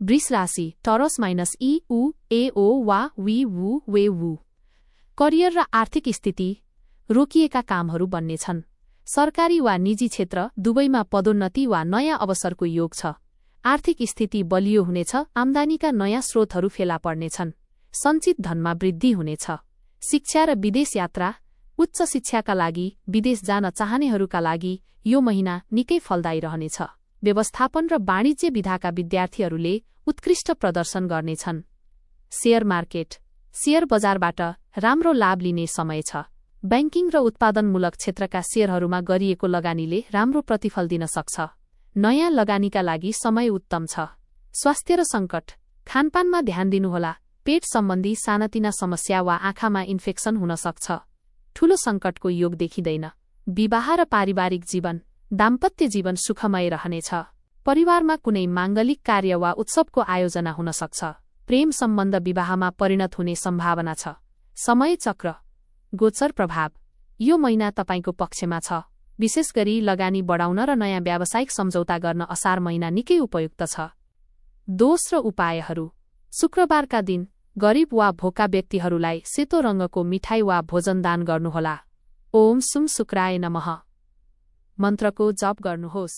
वृष राशि Taurus minus इ उ ए ओ वा वी वु वे वु। करियर र आर्थिक स्थिति रोकिएका कामहरू बन्नेछन्। सरकारी वा निजी क्षेत्र दुवैमा पदोन्नति वा नयाँ अवसरको योग छ। आर्थिक स्थिति बलियो हुनेछ, आम्दानीका नयाँ स्रोतहरू फेला पर्नेछन्। सञ्चित धनमा वृद्धि हुनेछ। शिक्षा र विदेश यात्रा उच्च शिक्षाका लागि विदेश जान चाहनेहरूका लागि यो महिना निकै फलदायी रहनेछ। व्यवस्थापन र वाणिज्य विधाका विद्यार्थीहरूले उत्कृष्ट प्रदर्शन गर्नेछन्। शेयर मार्केट शेयर बजारबाट राम्रो लाभ लिने समय छ। बैंकिङ र उत्पादनमूलक क्षेत्रका शेयरहरूमा गरिएको लगानीले राम्रो प्रतिफल दिन सक्छ। नयाँ लगानीका लागि समय उत्तम छ। स्वास्थ्य र सङ्कट खानपानमा ध्यान दिनुहोला। पेट सम्बन्धी सानातिना समस्या वा आँखामा इन्फेक्सन हुन सक्छ। ठूलो सङ्कटको योग देखिँदैन। विवाह र पारिवारिक जीवन दाम्पत्य जीवन सुखमय रहनेछ। परिवारमा कुनै माङ्गलिक कार्य वा उत्सवको आयोजना हुन सक्छ। प्रेम सम्बन्ध विवाहमा परिणत हुने सम्भावना छ। समय चक्र गोचर प्रभाव यो महिना तपाईको पक्षमा छ। विशेष गरी लगानी बढाउन र नयाँ व्यावसायिक सम्झौता गर्न असार महिना निकै उपयुक्त छ। दोष र उपायहरू शुक्रबारका दिन गरिब वा भोका व्यक्तिहरूलाई सेतो रङ्गको मिठाई वा भोजन दान गर्नुहोला। ओम सुम शुक्राय नमः मन्त्रको जप गर्नुहोस्।